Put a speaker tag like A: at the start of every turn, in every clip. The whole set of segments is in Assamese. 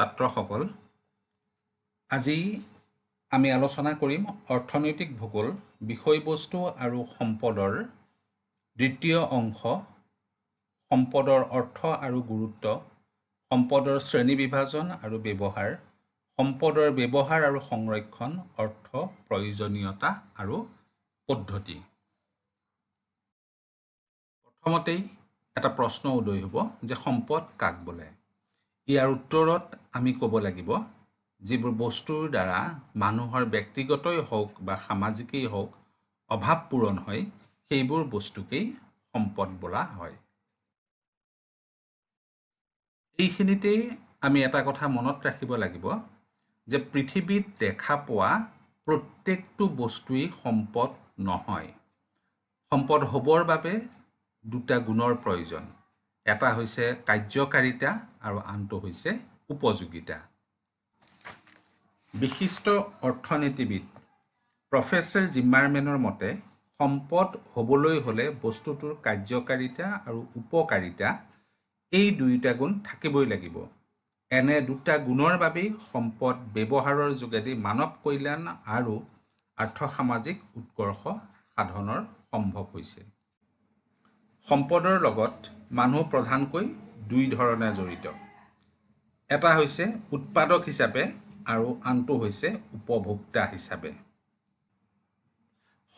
A: ছাত্ৰসকল, আজি আমি আলোচনা কৰিম অৰ্থনৈতিক ভূগোল বিষয়বস্তু আৰু সম্পদৰ দ্বিতীয় অংশ, সম্পদৰ অৰ্থ আৰু গুৰুত্ব, সম্পদৰ শ্ৰেণী বিভাজন আৰু ব্যৱহাৰ, সম্পদৰ ব্যৱহাৰ আৰু সংৰক্ষণ, অৰ্থ, প্ৰয়োজনীয়তা আৰু পদ্ধতি। প্ৰথমতেই এটা প্ৰশ্ন উদয় হ'ব যে সম্পদ কাক বোলে? ইয়াৰ উত্তৰত আমি ক'ব লাগিব, যিবোৰ বস্তুৰ দ্বাৰা মানুহৰ ব্যক্তিগতই হওক বা সামাজিকেই হওক অভাৱ পূৰণ হয়, সেইবোৰ বস্তুকেই সম্পদ বোলা হয়। এইখিনিতেই আমি এটা কথা মনত ৰাখিব লাগিব যে পৃথিৱীত দেখা পোৱা প্ৰত্যেকটো বস্তুৱেই সম্পদ নহয়। সম্পদ হ'বৰ বাবে দুটা গুণৰ প্ৰয়োজন। এটা হৈছে কাৰ্যকাৰিতা আৰু আনটো হৈছে উপযোগিতা। বিশিষ্ট অৰ্থনীতিবিদ প্ৰফেচাৰ জিমাৰমেনৰ মতে, সম্পদ হ'বলৈ হ'লে বস্তুটোৰ কাৰ্যকাৰিতা আৰু উপকাৰিতা এই দুয়োটা গুণ থাকিবই লাগিব। এনে দুটা গুণৰ বাবেই সম্পদ ব্যৱহাৰৰ যোগেদি মানৱ কল্যাণ আৰু আৰ্থসামাজিক উৎকৰ্ষ সাধনৰ সম্ভৱ হৈছে। সম্পদৰ লগত মানুহ প্ৰধানকৈ দুই ধৰণে জড়িত। এটা হৈছে উৎপাদক হিচাপে আৰু আনটো হৈছে উপভোক্তা হিচাপে।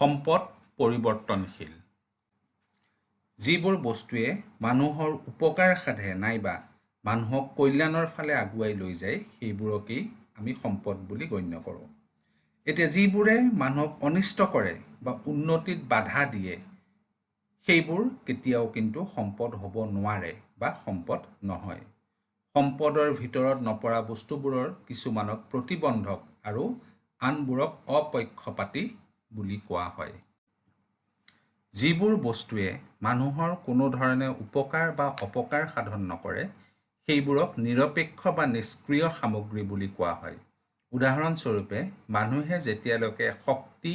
A: সম্পদ পৰিৱৰ্তনশীল। যিবোৰ বস্তুৱে মানুহৰ উপকাৰ সাধে নাইবা মানুহক কল্যাণৰ ফালে আগুৱাই লৈ যায়, সেইবোৰকেই আমি সম্পদ বুলি গণ্য কৰোঁ। এতিয়া যিবোৰে মানুহক অনিষ্ট কৰে বা উন্নতিত বাধা দিয়ে, সেইবোৰ কেতিয়াও কিন্তু সম্পদ হ'ব নোৱাৰে বা সম্পদ নহয়। সম্পদৰ ভিতৰত নপৰা বস্তুবোৰৰ কিছুমানক প্ৰতিবন্ধক আৰু আনবোৰক অপক্ষপাতী বুলি কোৱা হয়। যিবোৰ বস্তুৱে মানুহৰ কোনো ধৰণে উপকাৰ বা অপকাৰ সাধন নকৰে, সেইবোৰক নিৰপেক্ষ বা নিষ্ক্ৰিয় সামগ্ৰী বুলি কোৱা হয়। উদাহৰণস্বৰূপে, মানুহে যেতিয়ালৈকে শক্তি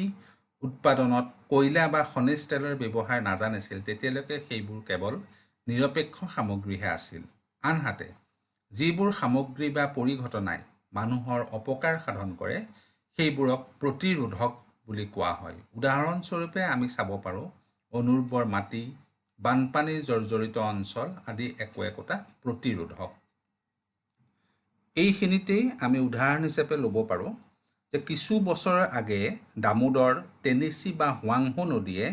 A: উৎপাদনত কয়লা বা খনিজ তেলৰ ব্যৱহাৰ নাজানিছিল, তেতিয়ালৈকে সেইবোৰ কেৱল নিৰপেক্ষ সামগ্ৰীহে আছিল। আনহাতে যিবোৰ সামগ্ৰী বা পৰিঘটনাই মানুহৰ অপকাৰ সাধন কৰে, সেইবোৰক প্ৰতিৰোধক বুলি কোৱা হয়। উদাহৰণস্বৰূপে আমি চাব পাৰোঁ, অনুৰ্বৰ মাটি, বানপানী জৰ্জৰিত অঞ্চল আদি একো একোটা প্ৰতিৰোধক। এইখিনিতেই আমি উদাহৰণ হিচাপে ল'ব পাৰোঁ যে কিছু বছৰৰ আগেয়ে দামোদৰ, টেনিচি বা হোৱাংহো নদীয়ে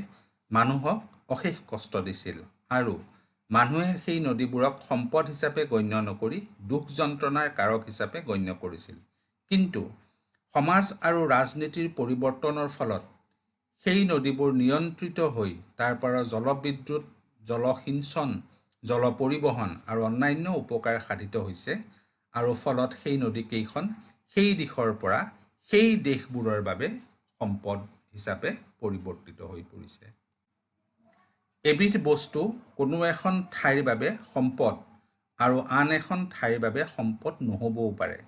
A: মানুহক অশেষ কষ্ট দিছিল আৰু মানুহে সেই নদীবোৰক সম্পদ হিচাপে গণ্য নকৰি দুখ যন্ত্ৰণাৰ কাৰক হিচাপে গণ্য কৰিছিল। কিন্তু সমাজ আৰু ৰাজনীতিৰ পৰিৱৰ্তনৰ ফলত সেই নদীবোৰ নিয়ন্ত্ৰিত হৈ তাৰ পৰা জলবিদ্যুৎ, জলসিঞ্চন, জল পৰিবহণ আৰু অন্যান্য উপকাৰ সাধিত হৈছে আৰু ফলত সেই নদীকেইখন সেই দিশৰ পৰা সেই দেশবোৰৰ বাবে সম্পদ হিচাপে পৰিৱৰ্তিত হৈ পৰিছে। এবিধ বস্তু কোনো এখন ঠাইৰ বাবে সম্পদ আৰু আন এখন ঠাইৰ বাবে সম্পদ নহ'বও পাৰে।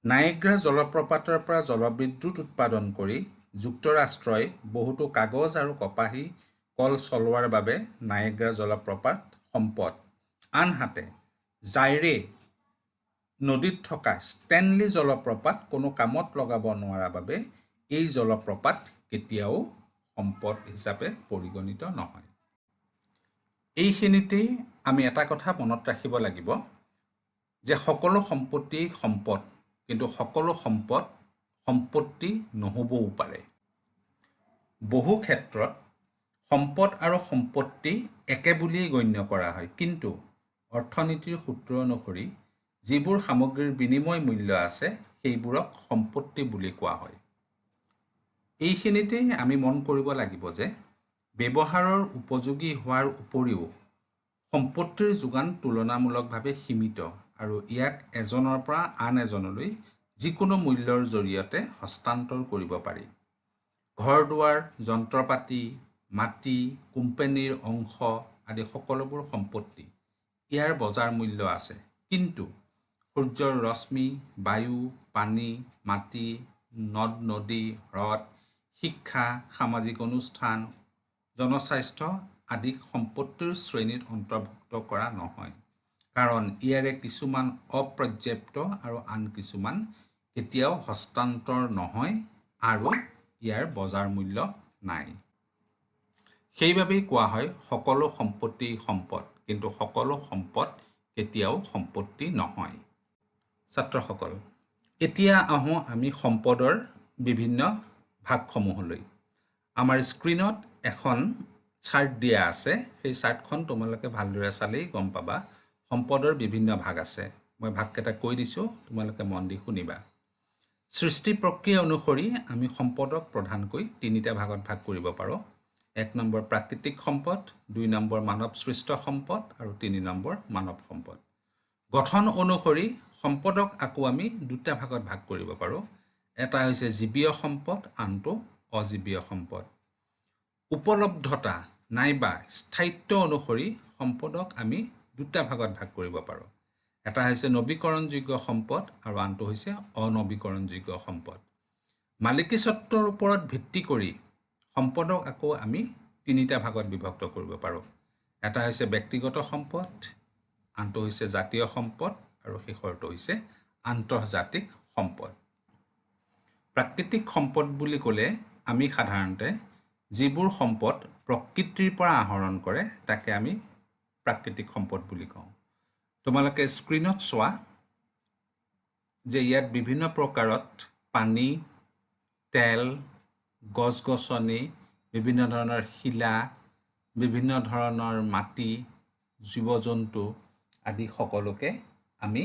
A: নায়েগ্ৰা জলপ্ৰপাতৰ পৰা জলবিদ্যুৎ উৎপাদন কৰি যুক্তৰাষ্ট্ৰই বহুতো কাগজ আৰু কপাহী কল চলোৱাৰ বাবে নায়েগ্ৰা জলপ্ৰপাত সম্পদ। আনহাতে জাইৰে নদীত থকা ষ্টেনলি জলপ্ৰপাত কোনো কামত লগাব নোৱাৰা বাবে এই জলপ্ৰপাত কেতিয়াও সম্পদ হিচাপে পৰিগণিত নহয়। এইখিনিতেই আমি এটা কথা মনত ৰাখিব লাগিব যে সকলো সম্পত্তি সম্পদ, কিন্তু সকলো সম্পদ সম্পত্তি নহ'বও পাৰে। বহু ক্ষেত্ৰত সম্পদ আৰু সম্পত্তি একে বুলিয়েই গণ্য কৰা হয়, কিন্তু অৰ্থনীতিৰ সূত্ৰ অনুসৰি যিবোৰ সামগ্ৰীৰ বিনিময় মূল্য আছে, সেইবোৰক সম্পত্তি বুলি কোৱা হয়। এইখিনিতেই আমি মন কৰিব লাগিব যে ব্যৱহাৰৰ উপযোগী হোৱাৰ উপৰিও সম্পত্তিৰ যোগান তুলনামূলকভাৱে সীমিত আৰু ইয়াক এজনৰ পৰা আন এজনলৈ যিকোনো মূল্যৰ জৰিয়তে হস্তান্তৰ কৰিব পাৰি। ঘৰ দুৱাৰ, যন্ত্ৰপাতি, মাটি, কোম্পানীৰ অংশ আদি সকলোবোৰ সম্পত্তি। ইয়াৰ বজাৰ মূল্য আছে। কিন্তু সূৰ্যৰ ৰশ্মি, বায়ু, পানী, মাটি, নদ নদী, হ্ৰদ, শিক্ষা, সামাজিক অনুষ্ঠান, জনস্বাস্থ্য আদিক সম্পত্তিৰ শ্ৰেণীত অন্তৰ্ভুক্ত কৰা নহয়, কাৰণ ইয়াৰে কিছুমান অপৰ্যাপ্ত আৰু আন কিছুমান কেতিয়াও হস্তান্তৰ নহয় আৰু ইয়াৰ বজাৰ মূল্য নাই। সেইবাবেই কোৱা হয়, সকলো সম্পত্তি সম্পদ, কিন্তু সকলো সম্পদ কেতিয়াও সম্পত্তি নহয়। ছাত্ৰসকল, এতিয়া আহোঁ আমি সম্পদৰ বিভিন্ন ভাগসমূহলৈ। আমাৰ স্ক্ৰীণত এখন চাৰ্ট দিয়া আছে। সেই চাৰ্টখন তোমালোকে ভালদৰে চালেই গম পাবা, সম্পদৰ বিভিন্ন ভাগ আছে। মই ভাগকেইটা কৈ দিছোঁ, তোমালোকে মন দি শুনিবা। সৃষ্টি প্ৰক্ৰিয়া অনুসৰি আমি সম্পদক প্ৰধানকৈ তিনিটা ভাগত ভাগ কৰিব পাৰোঁ। 1 নম্বৰ প্ৰাকৃতিক সম্পদ, 2 নম্বৰ মানৱ সৃষ্ট সম্পদ আৰু 3 নম্বৰ মানৱ সম্পদ। গঠন অনুসৰি সম্পদক আকৌ আমি দুটা ভাগত ভাগ কৰিব পাৰোঁ। এটা হৈছে জীৱীয় সম্পদ, আনটো অজীৱীয় সম্পদ। উপলব্ধতা নাইবা স্থায়িত্ব অনুসৰি সম্পদক আমি দুটা ভাগত ভাগ কৰিব পাৰোঁ। এটা হৈছে নৱীকৰণযোগ্য সম্পদ আৰু আনটো হৈছে অনৱীকৰণযোগ্য সম্পদ। মালিকীস্বত্বৰ ওপৰত ভিত্তি কৰি সম্পদক আকৌ আমি তিনিটা ভাগত বিভক্ত কৰিব পাৰোঁ। এটা হৈছে ব্যক্তিগত সম্পদ, আনটো হৈছে জাতীয় সম্পদ আৰু শেষৰটো হৈছে আন্তৰ্জাতিক সম্পদ। প্ৰাকৃতিক সম্পদ বুলি ক'লে আমি সাধাৰণতে যিবোৰ সম্পদ প্ৰকৃতিৰ পৰা আহৰণ কৰে, তাকে আমি প্ৰাকৃতিক সম্পদ বুলি কওঁ। তোমালোকে স্ক্ৰীণত চোৱা যে ইয়াত বিভিন্ন প্ৰকাৰত পানী, তেল, গছ গছনি, বিভিন্ন ধৰণৰ শিলা, বিভিন্ন ধৰণৰ মাটি, জীৱ জন্তু আদি সকলোকে আমি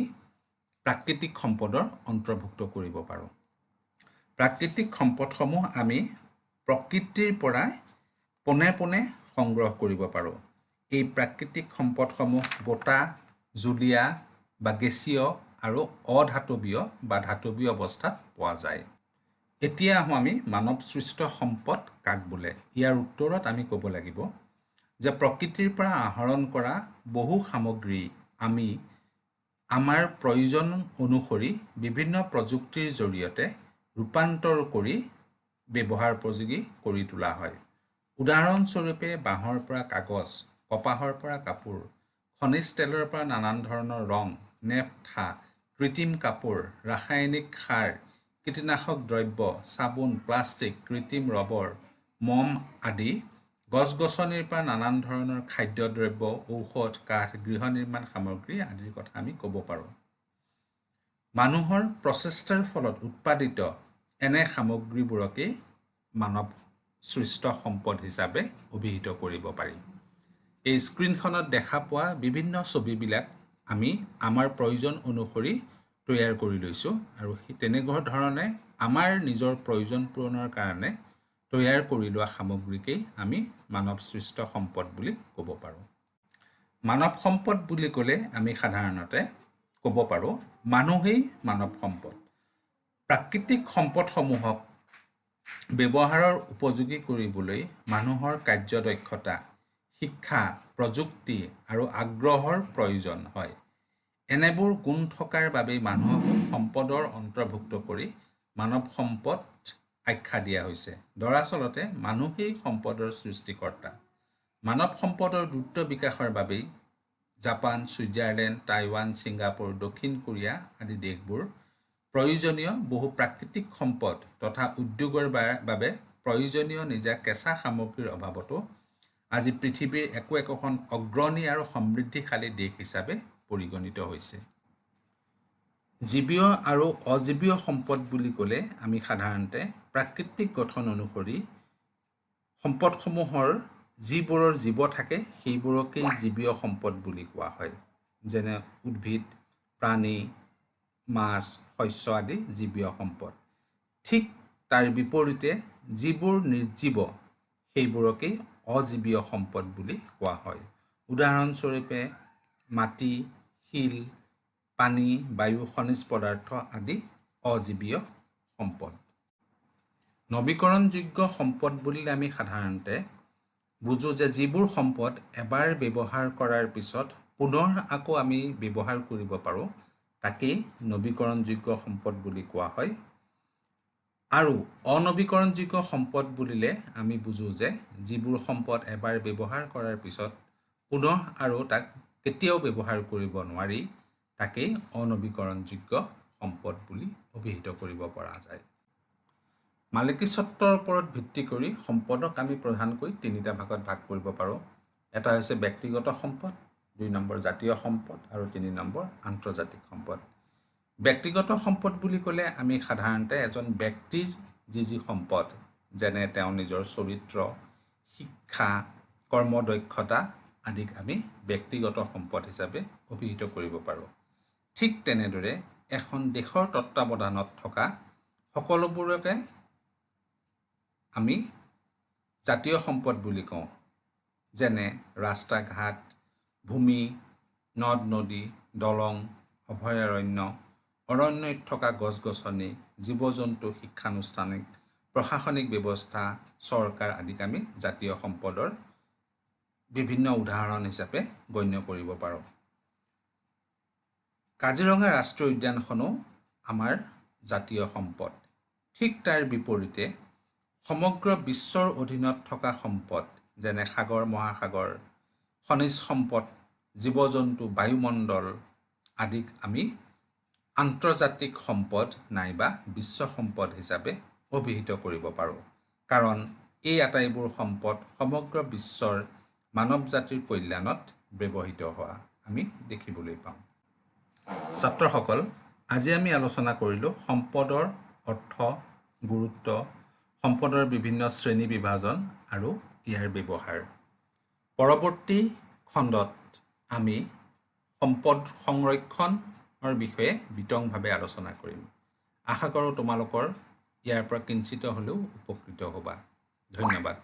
A: প্ৰাকৃতিক সম্পদৰ অন্তৰ্ভুক্ত কৰিব পাৰোঁ। প্ৰাকৃতিক সম্পদসমূহ আমি প্ৰকৃতিৰ পৰাই পোনে পোনে সংগ্ৰহ কৰিব পাৰোঁ। এই প্ৰাকৃতিক সম্পদসমূহ গোটা, জুলীয়া বা গেছীয় আৰু অধাতৱীয় বা ধাতৱীয় অৱস্থাত পোৱা যায়। এতিয়া আহোঁ আমি, মানৱ সৃষ্ট সম্পদ কাক বোলে? ইয়াৰ উত্তৰত আমি ক'ব লাগিব যে প্ৰকৃতিৰ পৰা আহৰণ কৰা বহু সামগ্ৰী আমি আমাৰ প্ৰয়োজন অনুসৰি বিভিন্ন প্ৰযুক্তিৰ জৰিয়তে ৰূপান্তৰ কৰি ব্যৱহাৰ উপযোগী কৰি তোলা হয়। উদাহৰণস্বৰূপে, বাঁহৰ পৰা কাগজ, কপাহৰ পৰা কাপোৰ, খনিজ তেলৰ পৰা নানান ধৰণৰ ৰং, নেফথা, কৃত্ৰিম কাপোৰ, ৰাসায়নিক সাৰ, কীটনাশক দ্ৰব্য, চাবোন, প্লাষ্টিক, কৃত্ৰিম ৰবৰ, মম আদি, গছ গছনিৰ পৰা নানান ধৰণৰ খাদ্য দ্ৰব্য, ঔষধ, কাঠ, গৃহ নিৰ্মাণ সামগ্ৰী আদিৰ কথা আমি ক'ব পাৰোঁ। মানুহৰ প্ৰচেষ্টাৰ ফলত উৎপাদিত এনে সামগ্ৰীবোৰকেই মানৱ সৃষ্ট সম্পদ হিচাপে অভিহিত কৰিব পাৰি। এই স্ক্ৰীণখনত দেখা পোৱা বিভিন্ন ছবিবিলাক আমি আমাৰ প্ৰয়োজন অনুসৰি তৈয়াৰ কৰি লৈছোঁ আৰু তেনেকুৱা ধৰণে আমাৰ নিজৰ প্ৰয়োজন পূৰণৰ কাৰণে তৈয়াৰ কৰি লোৱা সামগ্ৰীকেই আমি মানৱ সৃষ্ট সম্পদ বুলি ক'ব পাৰোঁ। মানৱ সম্পদ বুলি ক'লে আমি সাধাৰণতে ক'ব পাৰোঁ, মানুহেই মানৱ সম্পদ। প্ৰাকৃতিক সম্পদসমূহক ব্যৱহাৰৰ উপযোগী কৰিবলৈ মানুহৰ কাৰ্যদক্ষতা, শিক্ষা, প্ৰযুক্তি আৰু আগ্ৰহৰ প্ৰয়োজন হয়। এনেবোৰ গুণ থকাৰ বাবেই মানুহক সম্পদৰ অন্তৰ্ভুক্ত কৰি মানৱ সম্পদ আখ্যা দিয়া হৈছে। দৰাচলতে মানুহেই সম্পদৰ সৃষ্টিকৰ্তা। মানৱ সম্পদৰ দ্ৰুত বিকাশৰ বাবেই জাপান, ছুইজাৰলেণ্ড, টাইৱান, ছিংগাপুৰ, দক্ষিণ কোৰিয়া আদি দেশবোৰ প্ৰয়োজনীয় বহু প্ৰাকৃতিক সম্পদ তথা উদ্যোগৰ বাবে প্ৰয়োজনীয় নিজা কেঁচা সামগ্ৰীৰ অভাৱতো আজি পৃথিৱীৰ একো একোখন অগ্ৰণী আৰু সমৃদ্ধিশালী দেশ হিচাপে পৰিগণিত হৈছে। জীৱীয় আৰু অজীৱীয় সম্পদ বুলি ক'লে আমি সাধাৰণতে প্ৰাকৃতিক গঠন অনুসৰি সম্পদসমূহৰ যিবোৰৰ জীৱ থাকে, সেইবোৰকেই জীৱীয় সম্পদ বুলি কোৱা হয়। যেনে উদ্ভিদ, প্ৰাণী, মাছ, শস্য আদি জীৱীয় সম্পদ। ঠিক তাৰ বিপৰীতে যিবোৰ নিৰ্জীৱ, সেইবোৰকেই অজীৱীয় সম্পদ বুলি কোৱা হয়। উদাহৰণস্বৰূপে, মাটি, শিল, পানী, বায়ু, খনিজ পদাৰ্থ আদি অজীৱীয় সম্পদ। নৱীকৰণযোগ্য সম্পদ বুলিলে আমি সাধাৰণতে বুজোঁ যে যিবোৰ সম্পদ এবাৰ ব্যৱহাৰ কৰাৰ পিছত পুনৰ আকৌ আমি ব্যৱহাৰ কৰিব পাৰোঁ, তাকেই নৱীকৰণযোগ্য সম্পদ বুলি কোৱা হয়। আৰু অনৱীকৰণযোগ্য সম্পদ বুলিলে আমি বুজোঁ যে যিবোৰ সম্পদ এবাৰ ব্যৱহাৰ কৰাৰ পিছত পুনৰ আৰু তাক কেতিয়াও ব্যৱহাৰ কৰিব নোৱাৰি, তাকেই অনবীকৰণযোগ্য সম্পদ বুলি অভিহিত কৰিব পৰা যায়। মালিকীস্বত্বৰ ওপৰত ভিত্তি কৰি সম্পদক আমি প্ৰধানকৈ তিনিটা ভাগত ভাগ কৰিব পাৰোঁ। এটা হৈছে ব্যক্তিগত সম্পদ, 2 নম্বৰ জাতীয় সম্পদ আৰু 3 নম্বৰ আন্তৰ্জাতিক সম্পদ। ব্যক্তিগত সম্পদ বুলি ক'লে আমি সাধাৰণতে এজন ব্যক্তিৰ যি যি সম্পদ, যেনে তেওঁ নিজৰ চৰিত্ৰ, শিক্ষা, কৰ্মদক্ষতা আদিক আমি ব্যক্তিগত সম্পদ হিচাপে অভিহিত কৰিব পাৰোঁ। ঠিক তেনেদৰে এখন দেশৰ তত্বাৱধানত থকা সকলোবোৰকে আমি জাতীয় সম্পদ বুলি কওঁ, যেনে ৰাস্তা ঘাট, ভূমি, নদ নদী, দলং, অভয়াৰণ্য, অৰণ্যত থকা গছ গছনি, জীৱ জন্তু, শিক্ষানুষ্ঠানিক, প্ৰশাসনিক ব্যৱস্থা, চৰকাৰ আদিক আমি জাতীয় সম্পদৰ বিভিন্ন উদাহৰণ হিচাপে গণ্য কৰিব পাৰোঁ। কাজিৰঙা ৰাষ্ট্ৰীয় উদ্যানখনো আমাৰ জাতীয় সম্পদ। ঠিক তাৰ বিপৰীতে সমগ্ৰ বিশ্বৰ অধীনত থকা সম্পদ, যেনে সাগৰ মহাসাগৰ, খনিজ সম্পদ, জীৱ জন্তু, বায়ুমণ্ডল আদিক আমি আন্তৰ্জাতিক সম্পদ নাইবা বিশ্ব সম্পদ হিচাপে অভিহিত কৰিব পাৰোঁ। কাৰণ এই আটাইবোৰ সম্পদ সমগ্ৰ বিশ্বৰ মানৱ জাতিৰ কল্যাণত ব্যৱহৃত হোৱা আমি দেখিবলৈ পাওঁ। ছাত্ৰসকল, আজি আমি আলোচনা কৰিলোঁ সম্পদৰ অৰ্থ, গুৰুত্ব, সম্পদৰ বিভিন্ন শ্ৰেণী বিভাজন আৰু ইয়াৰ ব্যৱহাৰ। পৰৱৰ্তী খণ্ডত আমি সম্পদ সংৰক্ষণৰ বিষয়ে বিতংভাৱে আলোচনা কৰিম। আশা কৰোঁ তোমালোকৰ ইয়াৰ পৰা কিঞ্চিত হ'লেও উপকৃত হ'বা। ধন্যবাদ।